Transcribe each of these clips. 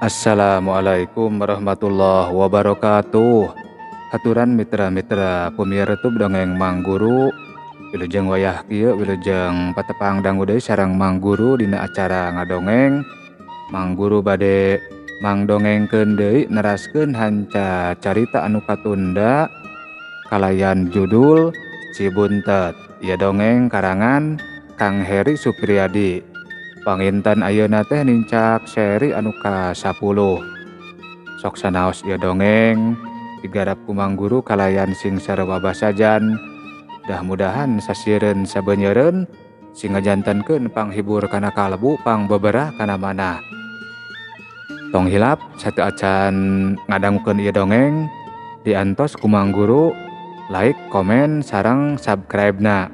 Assalamualaikum warahmatullahi wabarakatuh. Haturan mitra-mitra pemirsa dongeng Mang Guru, wilujeng wayah kieu wilujeng patepang dangu deui sareng Mang Guru dina acara ngadongeng. Mang Guru bade mangdongengkeun deui neraskeun hanca carita anu katunda kalayan judul Si Buntet. Ieu dongeng karangan Kang Heri Supriyadi. Panginten ayeuna teh nincak seri anu ka-10. Sok sanaos ieu dongeng digarap ku Mang Guru kalayan sing sarua basajan. Mudah-mudahan sasireun sabeunyereun sing ngajantenkeun panghibur kana kalbu pangbeberah kana manah. Tong hilap sateuacan ngadangukeun ieu dongeng diantos ku Mang Guru like, komen, sareng subscribe-na.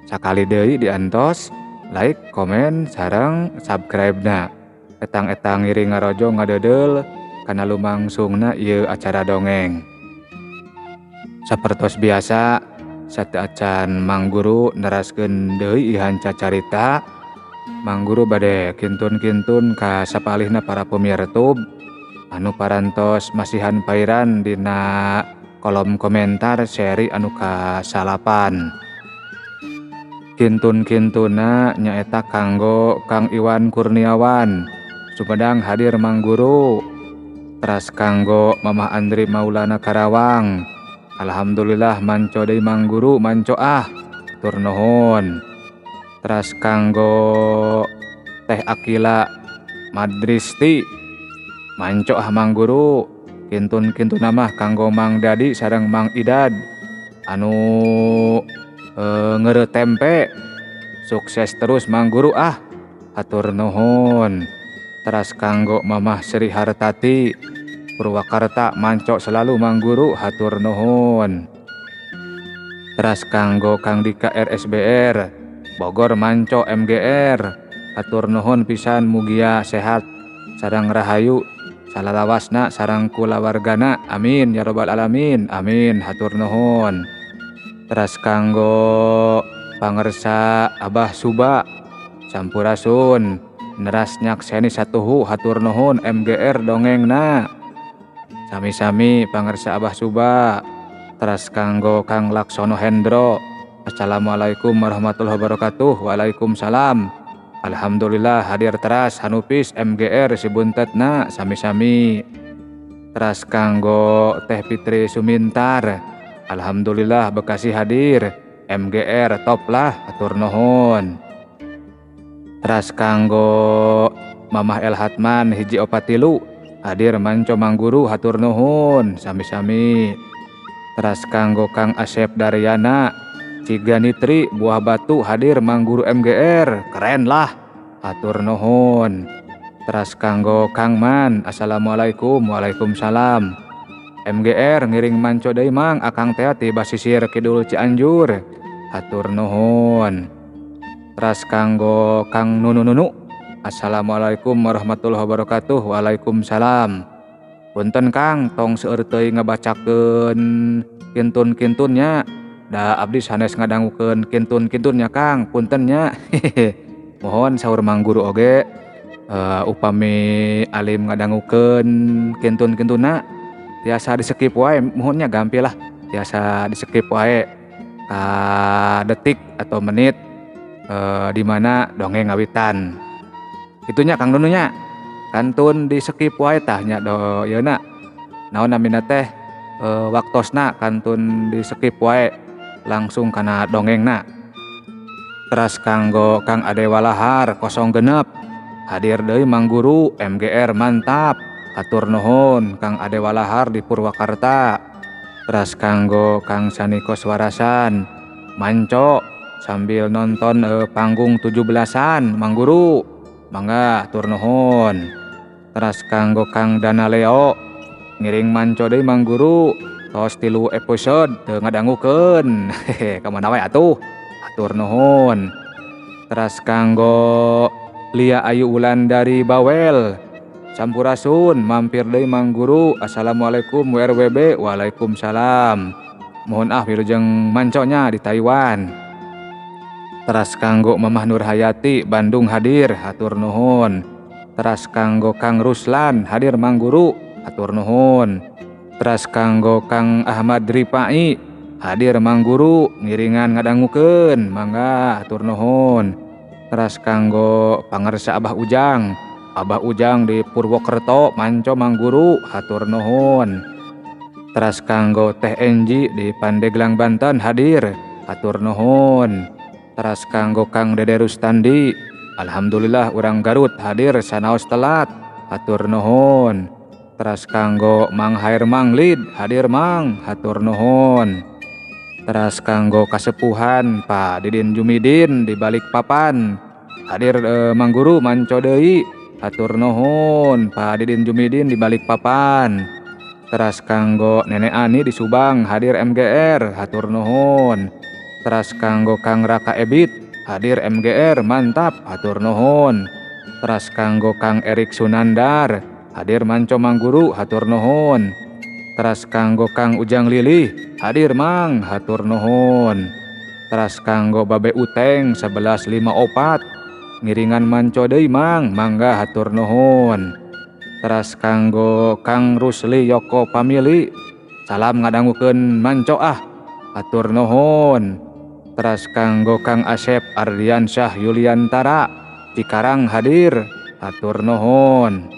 Sakali deui diantos like, komen, sareng subscribe-na. Etang-etang ngiring ngarojong ngadeudel kana lumangsungna ieu acara dongeng. Sapertos biasa sateuacan Mang Guru neraskeun deui ieu hanca carita, Mang Guru bade kintun-kintun ka sapalihna para pemirsa anu parantos masihan pairan dina kolom komentar seri anu ka-9. Kintun-kintuna nyaeta kanggo Kang Iwan Kurniawan Sumedang hadir Mang Guru. Teras kanggo Mamah Andri Maulana Karawang, alhamdulillah manco deui Mang Guru manco ah tur nuhun. Teras kanggo Teh Akila Madristi manco ah Mang Guru. Kintun-kintuna mah kanggo Mang Dadi sareng Mang Idad anu ngeureuh tempe. Sukses terus Mang Guru ah hatur nuhun. Teras kanggo Mamah Sri Hartati Purwakarta manco selalu Mang Guru hatur nuhun. Teras kanggo Kang Dika RSBR Bogor manco MGR hatur nuhun pisan, mugia sehat sareng rahayu salalawasna sareng kulawargana, amin ya robbal alamin, amin hatur nuhun. Teras kanggo pangersa Abah Suba sampurasun neras nyakseni satuhu hatur nuhun MGR dongengna. Sami-sami pangersa Abah Suba. Teras kanggo Kang Laksono Hendro, assalamualaikum warahmatullahi wabarakatuh. Waalaikumsalam. Alhamdulillah hadir teras Hanupis MGR si Buntetna, sami-sami. Teras kanggo Teh Fitri Sumintar, alhamdulillah Bekasi hadir MGR top lah hatur nuhun. Teras kanggo Mamah El Hatman hiji opat tilu hadir manco Mang Guru hatur nuhun, sami-sami. Teras kanggo Kang Asep Daryana Ciganitri Buah Batu hadir Mang Guru MGR keren lah hatur nuhun. Teras kanggo Kang Man, assalamualaikum. Waalaikumsalam. MGR ngiring manco deui Mang, akang teh ti Basisir Kidul Cianjur hatur nuhun. Teras kanggo Kang Nunu Nunu, assalamualaikum warahmatullahi wabarakatuh. Waalaikumsalam. Punten Kang, tong seueur teuing ngabacakeun kintun-kintunnya, da abdi sanes ngadangukeun kintun-kintunnya Kang, punten nya. Mohon saur Mang Guru oge upami alim ngadangukeun kintun-kintuna tiasa di skip wae, muhun nya, gampil lah, tiasa di skip wae ka detik atau menit di mana dongeng ngawitan. Kitu nya Kang Nunu nya, kantun di skip wae tah nya do ieu na naon namina teh waktosna kantun di skip wae langsung kana dongengna. Teras kanggo Kang Ade Walahar 06 hadir deui Mang Guru MGR mantap hatur nuhun Kang Ade Walahar di Purwakarta. Teras kanggo Kang Saniko Swarasan manco sambil nonton panggung 17-an Mang Guru mangga hatur nuhun. Teras kanggo Kang Dana Leo ngiring manco deui Mang Guru tos 3 episode teu ngadangukeun, hehe ka mana wae atuh hatur nuhun. Teras kanggo Lia Ayu Wulan dari Bawel sampurasun mampir deui Mang Guru, assalamualaikum WRWB. Waalaikumsalam, mohon ah wilujeng manconya di Taiwan. Teras kanggo Mamah Nur Hayati Bandung hadir hatur nuhun. Teras kanggo Kang Ruslan hadir Mang Guru hatur nuhun. Teras kanggo Kang Ahmad Ripai hadir Mang Guru ngiringan ngadangukeun mangga hatur nuhun. Teras kanggo pangersa Abah Ujang, Abah Ujang di Purwokerto manco Mang Guru hatur nuhun. Teras kanggo Teh Enji di Pandeglang Banten hadir hatur nuhun. Teras kanggo Kang Dede Rustandi, alhamdulillah urang Garut hadir sanaos telat hatur nuhun. Teras kanggo Mang Hair Manglid hadir Mang hatur nuhun. Teras kanggo kasepuhan Pak Didin Jumidin di Balikpapan hadir Mang Guru manco deui hatur nuhun Pak Didin Jumidin di Balikpapan. Teras kanggo Nenek Ani di Subang hadir MGR hatur nuhun. Teras kanggo Kang Raka Ebit hadir MGR mantap hatur nuhun. Teras kanggo Kang Erik Sunandar hadir manco Mang Guru hatur nuhun. Teras kanggo Kang Ujang Lilih hadir Mang hatur nuhun. Teras kanggo Babe Uteng 1154 ngiringan manco deui Mang mangga hatur nuhun. Teras kanggo Kang Rusli Yoko Pamili salam ngadangukeun manco ah hatur nuhun. Teras kanggo Kang Asep Ardiansyah Yuliantara Cikarang hadir hatur nuhun.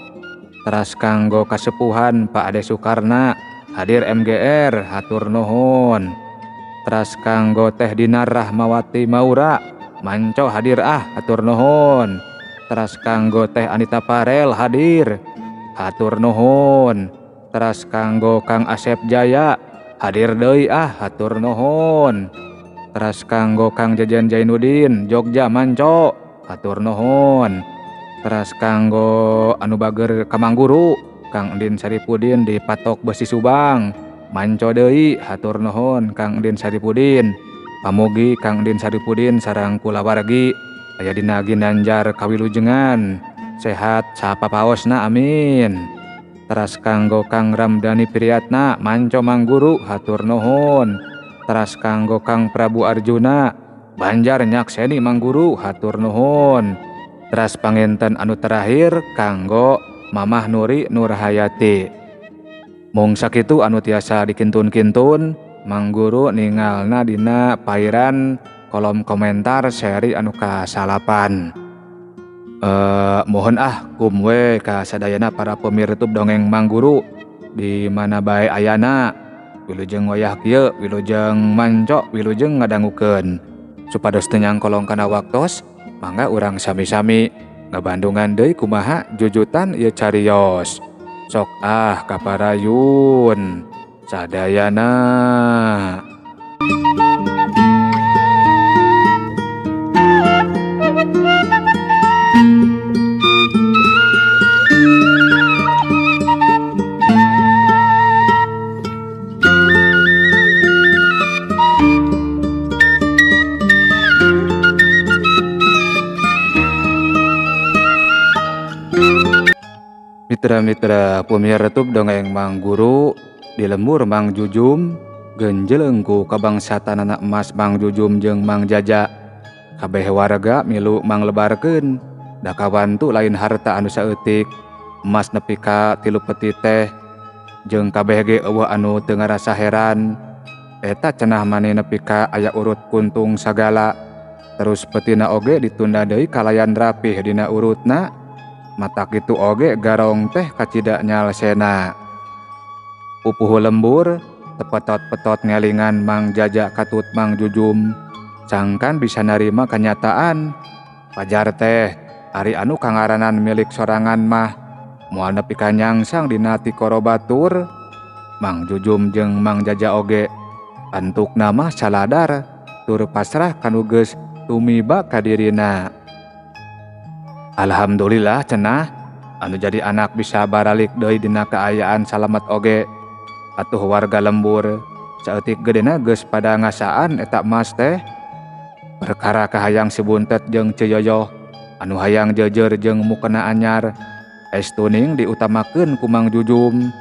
Teras kanggo kasepuhan Pak Ade Sukarna hadir MGR hatur nuhun. Teras kanggo Teh Dinar Rahmawati Maura manco hadir ah hatur nuhun. Teras kanggo Teh Anita Parel hadir hatur nuhun. Teras kanggo Kang Asep Jaya hadir deui ah hatur nuhun. Teras kanggo Kang Jajan Jainuddin Jogja manco hatur nuhun. Teras kanggo anu bager ka Mang Guru Kang Endin Saripudin di Patok Besi Subang manco deui hatur nuhun Kang Endin Saripudin. Pamugi Kang Endin Saripudin sareng kulawargi aya dina ginanjar kawilujengan sehat sapapaosna amin. Teras kanggo Kang Ramdhani Priyatna manco Mang Guru hatur nuhun. Teras kanggo Kang Prabu Arjuna Banjar nyakseni Mang Guru hatur nuhun. Teras panginten anu terakhir kanggo Mamah Nuri Nurhayati. Mung sakitu anu tiasa dikintun-kintun Mang Guru ningalna dina pairan kolom komentar seri anu kasalapan. Mohon ah kumwe ka sadayana para pemirtub dongeng Mang Guru di mana bae ayana wilujeng wayah kieu wilujeng manco wilujeng ngadangukeun supados teu nyangkolong kana waktos mangga urang sami-sami ngabandungan deui kumaha jujutan ieu cariyos sok ah kaparayun sadayana. Mitra-mitra pemirsa dongeng Mang Guru di lembur Mang Jujum genjeleng ku kabangsatan anak emas Mang Jujum jeung Mang Jaja kabeh warga milu Mang lebarkeun da kawantu lain harta anu saeutik emas nepi ka 3 peti teh jeung kabeh ge eueuh anu teu ngarasa heran eta cenah maneh nepi ka aya urut kuntung sagala terus petina oge ditunda deui kalayan rapih dina urutna. Mata kitu oge garong teh kacida nyalsena. Pupuhu lembur tepetot-petot ngelingan Mang Jaja katut Mang Jujum sangkan bisa narima kenyataan. Pajar teh ari anu kangaranan milik sorangan mah moal nepi ka nyangsang dina tikoro batur. Mang Jujum jeung Mang Jaja oge antukna mah saladar tur pasrah kanu geus tumiba ka dirina. Alhamdulillah cenah anu jadi anak bisa baralik deui dina kaayaan salamet oge. Atuh warga lembur saeutik gedena geus pada ngasaan eta emas teh. Perkara kahayang si Buntet jeung Ceyoyoh anu hayang jeujeur jeung mukena anyar estuning diutamakeun ku Mang Jujum.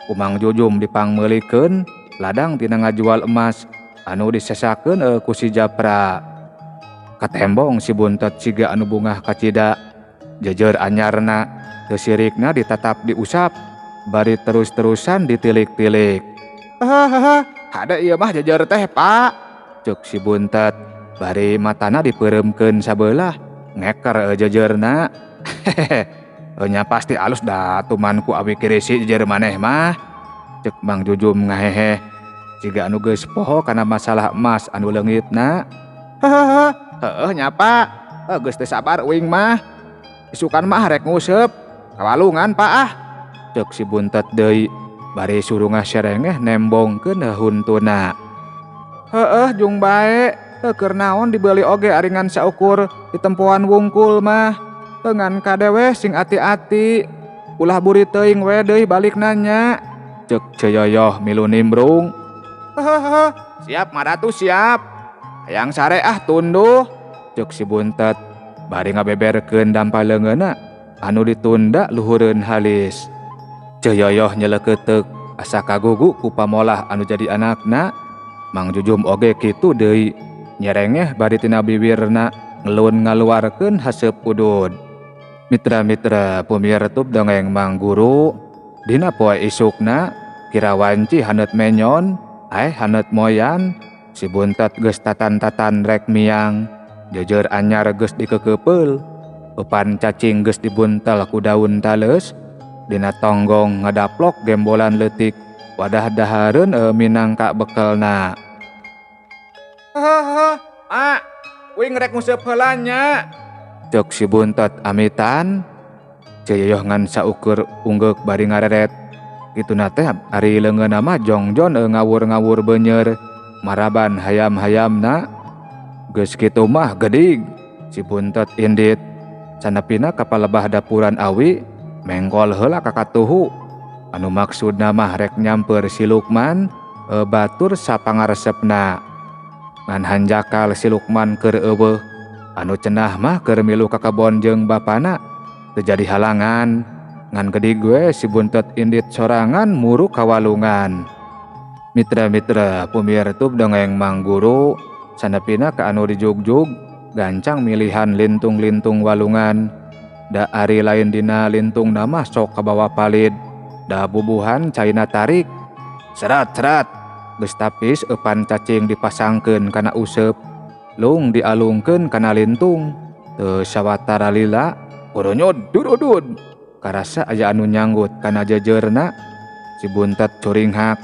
Ku Mang Jujum dipangmeulikeun ladang tina ngajual emas anu disesakeun ku si Japra. Katembong si Buntet siga anu bungah kacida jeujeur anyarna. Teu sirikna ditatap diusap bari terus-terusan ditilik-tilik. Hahaha, hade ieu mah jejer teh, Pak. Ceuk si Buntet bari matana dipeureumkeun sabelah ngeker jejerna. Hehehe, nya pasti alus da tuman ku awi kirisi jejer maneh mah. Ceuk Mang Jujum ngahehe siga anu geus poho kana masalah emas anu leungitna. Hahaha, heueuh nya Pak, geus teu sabar uing mah. Isukan mah rek nguseup ka walungan Pak ah. Ceuk si Buntet deui bari surungah serengeh nembongkeun huntuna. Heueuh jung bae, keur naon dibeuli oge ari ngan saukur ditempoan wungkul mah. Ngan kade we sing ati-ati, ulah buri teuing we deui balik nanya. Ceuk Ceyoyoh milu nimbrung. Hahaha, siap Maratu siap. Hayang sare ah tunduh. Ceuk si Buntet bari ngabeberkeun dampa leungeunna anu ditunda luhureun halis. Ceyoyoh nyeleukeuteup asa kagugu ku pamolah anu jadi anakna. Mang Jujum oge kitu deui nyerengeh bari tina biwirna ngelun ngaluarkeun haseup udud. Mitra-mitra pumirtub dongeng Mang Guru, dina poe isukna kira wanci haneut menyon, haneut moyan, si Buntet geus tatan-tatan rek miang, jejer anyar geus dikeukeupel, eupan cacing geus dibuntel ku daun taleus, dina tonggong ngadaplok gembolan leutik wadah dahareun minangka bekelna. Hahaha, Mak, uing rek nguseup heula nya. Ceuk si Buntet amitan. Ceyoyoh ngan saukur unggeuk bari ngareret. Kituna teh ari leungeunna mah jongjon ngawur-ngawur beunyer maraban hayam-hayamna. Geus kitu mah gedig si Buntet indit. Sanepina ka palebah dapuran awi mengkol heula ka katuhu. Anu maksudna mah rek nyamper si Lukman batur sapangaresepna. Ngan hanjakal si Lukman keur eueuh, anu cenah mah keur milu ka kebon jeung bapana teu jadi halangan. Ngan gedig we si Buntet indit sorangan muru ka walungan. Mitra-mitra pumirtub dongeng Mang Guru, sanepina ka anu dijugjug gancang milihan lintung-lintung walungan. Da ari lain dina lintung mah sok kabawa palid, da bubuhan caina tarik. Serat-serat geus tapis eupan cacing dipasangkeun kana useup, lung dialungkeun kana lintung. Teu sawatara lila urunyud durudud. Karasa aya anu nyanggut kana jejerna. Si Buntet curinghak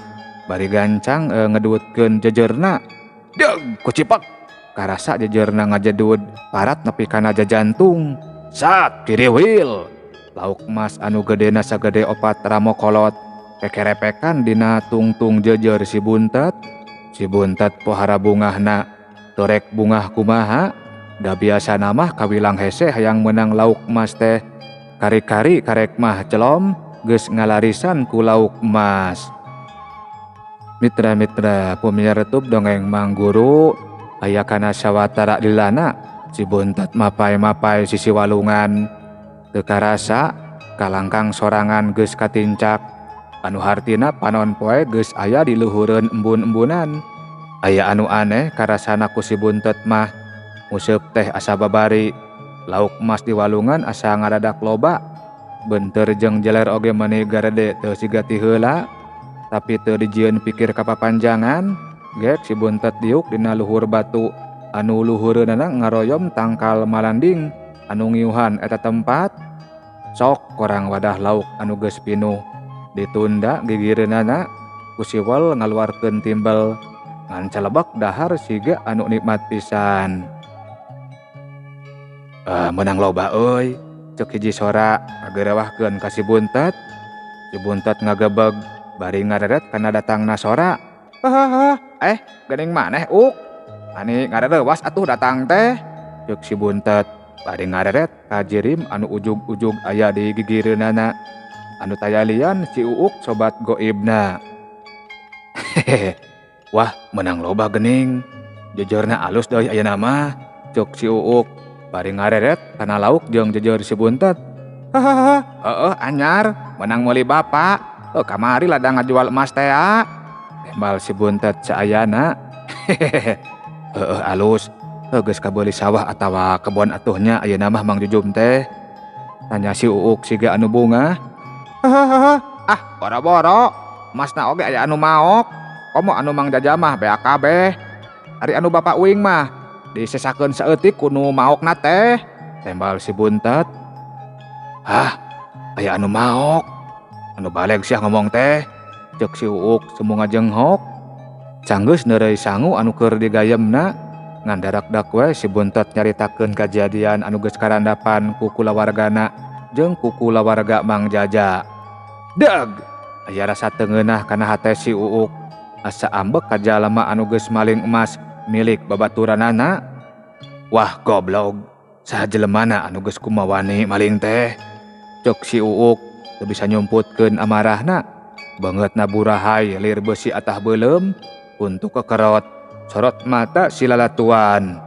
bari gancang ngedutkeun jejerna. Deug kucipak. Karasa jejerna ngajedud parat nepi kana jajantung. Sat kiriwil. Lauk emas anu gedena sagede opat ramokolot kekerepekan dina tungtung jejer si Buntet. Si Buntet pohara bungahna torek bungah kumaha. Da biasana mah kawilang hese hayang meunang lauk emas teh. Kari-kari karek mah celom geus ngalarisan ku lauk emas. Mitra-mitra pumirtub dongeng Mang Guru, aya kana sawatara lilana si Buntet mapai-mapai sisi walungan. Teu karasa kalangkang sorangan geus katincak, anu hartina panon poe geus aya di luhureun embun-embunan. Aya anu aneh karasana ku si Buntet mah, nguseup teh asa babari, lauk emas di walungan asa ngadadak loba, benteur jeung jeler oge meuni garede teu siga ti heula, tapi teu dijieun pikir kapapanjangan. Gek si Buntet diuk dina luhur batu anu luhureunana ngaroyom tangkal malanding anu ngiuhan eta tempat. Sok korang wadah lauk anu geus pinuh ditunda gigireunana ku siwel ngaluarkeun timbel ngan calebek dahar siga anu nikmat pisan. Meunang loba euy, ceuk hiji sora ngagerewahkeun ka si Buntet. Si Buntet ngagebeg bari ngareret kana datangna sora. Hahaha, geuning maneh uk. Mani ngarerewas atuh datang teh, ceuk si Buntet bari ngareret ka jirim anu ujug-ujug aya di gigireunana. Anu tayalian si Uuk sobat goibna. Hehehe, wah meunang loba geuning. Jejerna alus deui ayeuna mah, ceuk si Uuk bari ngareret kana lauk jeung jejer si Buntet. Hahaha, heueuh anyar, meunang meuli bapa. Kamari ladang ngajual emas teh a. Tembal si Buntet saayana. Hehehe, heueuh alus. Geus kabeuli sawah atawa kebon atuh nya ayeuna mah Mang Jujum teh. Tanya si Uuk siga anu bungah. Hahaha, ah boro-boro, emasna oge aya anu maok. Komo anu Mang Jaja mah beak kabeh. Ari anu bapak uing mah disesakeun saeutik ku nu maokna teh, tembal si Buntet. Hah, aya anu maok. Anu baleg sia ngomong teh, ceuk si Uuk semu ngajenghok. Sanggeus neureuy sangu anu keur digayemna, ngan darakdak we si Buntet nyaritakeun kajadian anu geus karandapan ku kulawargana jeung ku kulawarga Mang Jaja. Deg, aya rasa teu ngeunah kana hate si Uuk. Asa ambek ka jalma anu geus maling emas milik babaturanana. Wah goblog, saha jelemana anu geus kumawani maling teh? Ceuk si Uuk teu bisa nyumputkeun amarahna. Beungeutna burahay lir beusi atah beuleum untuk kekerot sorot mata si lalatuan.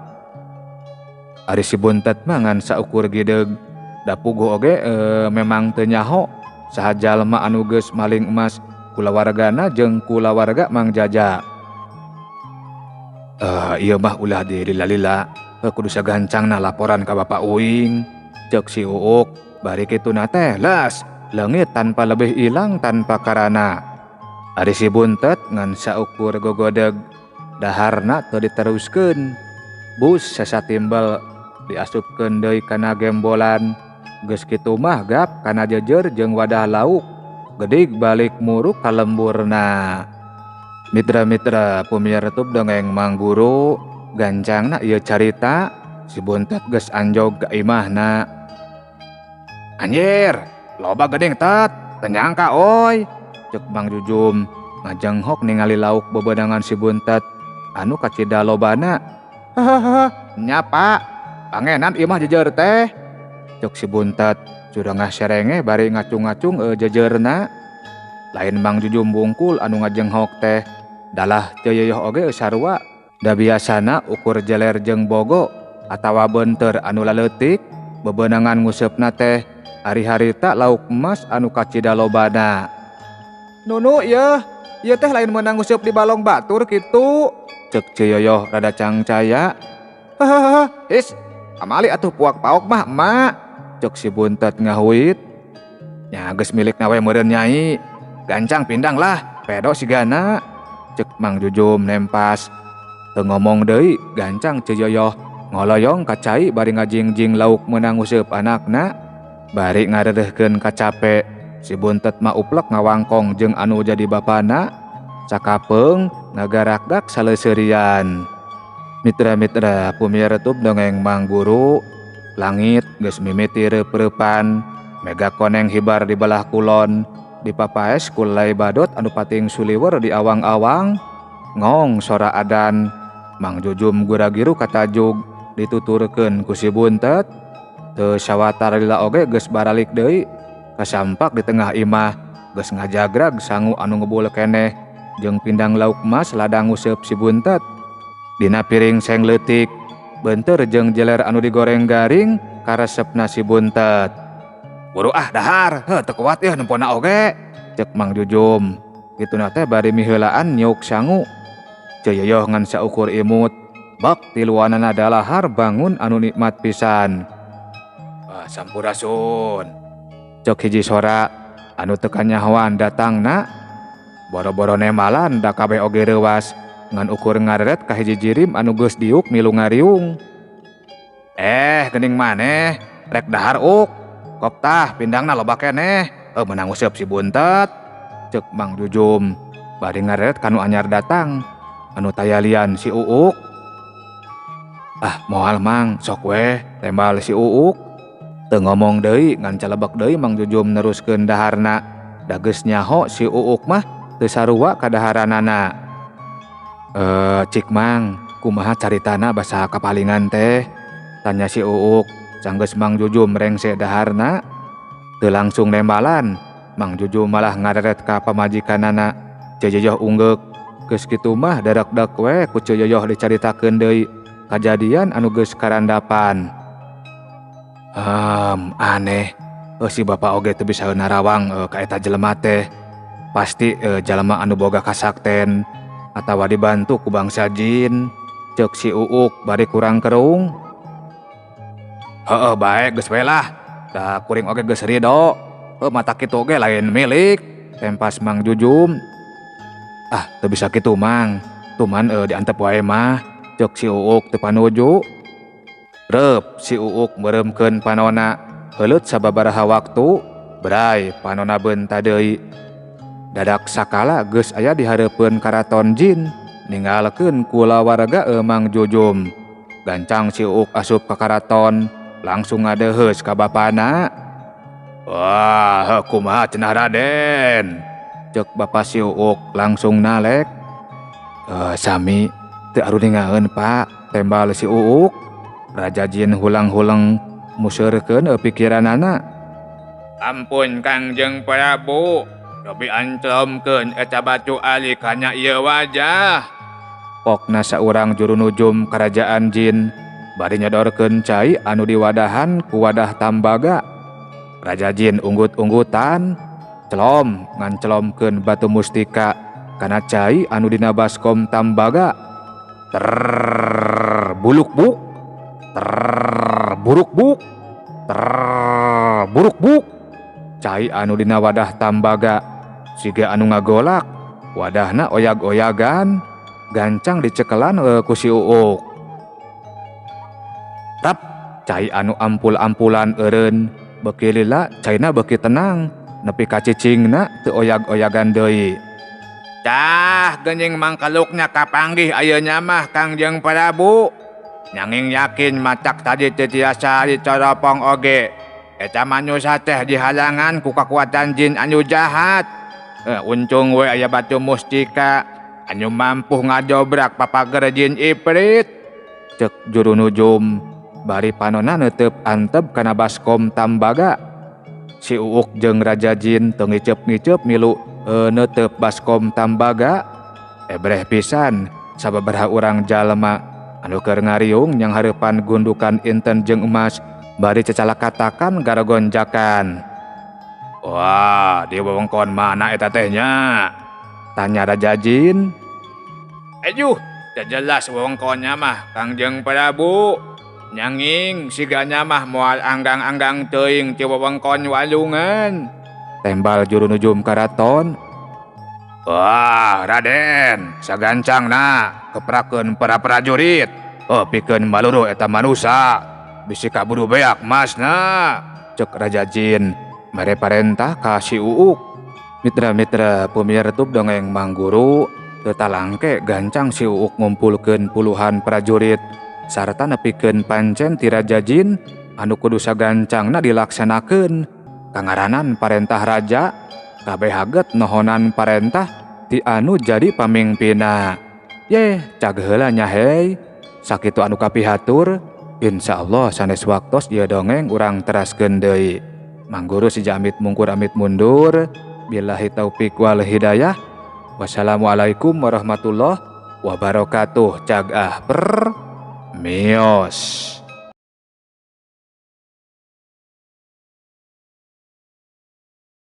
Ari si Buntet mah ngan saukur gideug. Da puguh oge memang teu nyaho saha jalma anu geus maling emas kulawargana jeung kulawarga Mang Jaja. Ieu mah ulah dilila-lila, kudu sagancangna laporan ka bapak uing, ceuk si Uuk. Bari kituna teh las leungit tanpa lebih ilang tanpa karana. Ari si Buntet ngan saukur gogodeg, daharna teu diteruskeun. Bus sasatimbel diasupkeun deui kana gembolan. Geus kitu mah gap kana jeujeur jeung wadah lauk. Gedig balik muruk ka lemburna. Mitra-mitra pamiarsa dongeng Mang Guru, gancangna ieu carita si Buntet geus anjog ka imahna. Anjir, loba geuning tet, teu nyangka euy, ceuk Mang Jujum ngajenghok ningali lauk bebenangan si Buntet anu kacida lobana. Hahaha, nya Pak, pangenan ieu mah jeujeur teh, ceuk si Buntet curangah serenge bari ngacung-ngacung jejeurna. Lain Mang Jujum bungkul anu ngajenghok teh, dalah teu yoyoh oge sarua. Da biasana ukur jeler jeung bogo atawa beunteur anu laleutik bebenangan nguseupna teh ari harita lauk emas anu kacida lobana. Nunu ieu, ieu teh lain meunang nguseup di balong batur kitu, ceuk Ceu Yoyoh rada cangcaya. Hahaha, his, amali atuh puak paok mah emak, ceuk si Buntet ngahuit. Nya geus milikna we meureun nyai, gancang pindang lah, pedo sigana, ceuk Mang Jujum nempas. Teu ngomong deui, gancang Ceu Yoyoh ngoloyong ka cai bari ngajingjing lauk meunang nguseup anakna. Bari ngareureuhkeun kacape, si Buntet mah uplek ngawangkong jeung anu jadi bapana. Cakapeung ngagarakdak saleseurian. Mitra-mitra pamiarsa dongeng Mang Guru, langit geus mimiti reup-reupan, mega koneng hibar di belah kulon, dipapaes ku lay badut anu pating suliwer di awang-awang. Ngong sora adan, Mang Jujum gura-giru katajug dituturkeun ku si Buntet. Teu sawatara lila oge geus baralik deui, kasampak di tengah imah geus ngajagrag sangu anu ngebul keneh jeung pindang lauk emas ladang nguseup si Buntet. Dina piring seng leutik, beunteur jeung jeler anu digoreng garing karesepna si Buntet. Buru ah dahar, heuh teu kuat ieu nempona oge, ceuk Mang Jujum. Kituna teh bari miheulaan nyiuk sangu. Ceu Yoyoh ngan saukur imut, bak tiluanana dalahar bangun anu nikmat pisan. Ah, sampurasun, ceuk hiji sora anu teu kanyahoan datangna. Boro-boro nemalan da kabeh oge reuwas, ngan ukur ngareret ka hiji jirim anu geus diuk milu ngariung. Geuning maneh, rek dahar uk. Kop tah pindangna loba keneh, meunang nguseup si Buntet, ceuk Mang Jujum bari ngareret ka nu anyar datang anu tayalian si Uuk. Ah, moal Mang, sok weh, tembal si Uuk. Teu ngomong deui ngan calebek deui Mang Jujum neruskeun daharna. Da geus nyaho si Uuk mah teu sarua kadaharanana. Cik Mang, kumaha caritana basa kapalingan teh? Tanya si Uuk. Sanggeus Mang Jujum rengse daharna. Teu langsung nembalan, Mang Jujum malah ngareret ka pamajikanana. Ceu Yoyoh unggeuk. Geus kitu mah darakdak we ku Ceu Yoyoh dicaritakeun deui kajadian anu geus karandapan. Aneh. Si bapak oge teu bisa narawang ka eta jelema teh. Pasti jalma anu boga kasakten atawa dibantu ku bangsa jin, ceuk si Uuk bari kurang kerung. Heeh bae geus we lah. Da kuring oge geus rido. Heuh mata kitu oge lain milik, tempas Mang Jujum. Ah, teu bisa kitu Mang. Tuman diantep wae mah, ceuk si Uuk teu panuju. Reup si Uuk meureumkeun panona, heuleut sababaraha waktu, bray panona beunta deui. Dadak sakala geus aya di hareupeun karaton jin, ninggalkeun kulawarga Mang Jujum. Gancang si Uuk asup ka karaton, langsung ngadeheus ka bapana. Wah, kumaha cenah Raden? Ceuk bapa si Uuk langsung nalek. Sami teu aruningaeun Pak, tembal si Uuk. Raja Jin hulang-huleng museurkeun pikiranana. Ampun Kangjeng Prabu, cobi anclomkeun eta batu ali kana ieu wajah. Pokna saurang juru nujum karajaan jin bari nyodorkeun cai anu diwadahan ku wadah tambaga. Raja Jin unggut-unggutan, celom ngancelomkeun batu mustika kana cai anu dina baskom tambaga. Ter buluk buk, ter buruk buk, ter buruk buk. Cai anu dina wadah tambaga siga anu ngagolak, wadahna oyag-oyagan, gancang dicekelan ku si Uuk. Tap cai anu ampul-ampulan eureun, beuki lila caina beuki tenang, nepi ka cicingna teu oyag-oyagan deui. Tah geuning mangkalukna kapanggih ayeuna mah Kangjeng Prabu. Nanging yakin matak tadi teu tiasa dicoropong oge. Eta manusa teh dihalangan ku kakuatan jin anu jahat. Untung we aya batu mustika anu mampu ngadobrak papager jin iprit. Ceuk juru nujum bari panona neuteup antep kana baskom tambaga. Si Uuk jeung Raja Jin teu ngiceup-ngiceup milu neuteup baskom tambaga. Ebreh pisan sababaraha urang jalma anu keur ngariung nyang hareupan gundukan inten jeung emas bari cecalakatakan garagonjakan. Wah, di wewengkon mana eta teh nya? Tanya Raja Jin. Aduh, teu jelas wewengkonnya mah Kangjeng Prabu. Nyanging sigana mah moal anggang-anggang teuing ti wewengkon walungan. Tembal juru nujum karaton. Wah, Raden, sagancangna keprakeun para prajurit. Oh, pikeun maluruh eta manusa. Bisi kaburu beak masna. Ceuk Raja Jin mere parentah ka si Uuk. Mitra-mitra pemirsa dongeng Mang Guru, teu talangke gancang si Uuk ngumpulkeun puluhan prajurit sarta nepikeun pancen ti Raja Jin anu kudu sagancangna dilaksanakeun. Kangaranan parentah raja, kabeh haget nohonan parentah ti anu jadi pamingpinna. Yeh, cag heula nya hei. Sakitu anu kapihatur, insyaallah sanes waktos ieu dongeng urang teraskeun deui. Mang Guru si amit mungkur amit mundur. Billahi taufik wal hidayah. Wassalamualaikum warahmatullahi wabarakatuh. Cag ah per mios.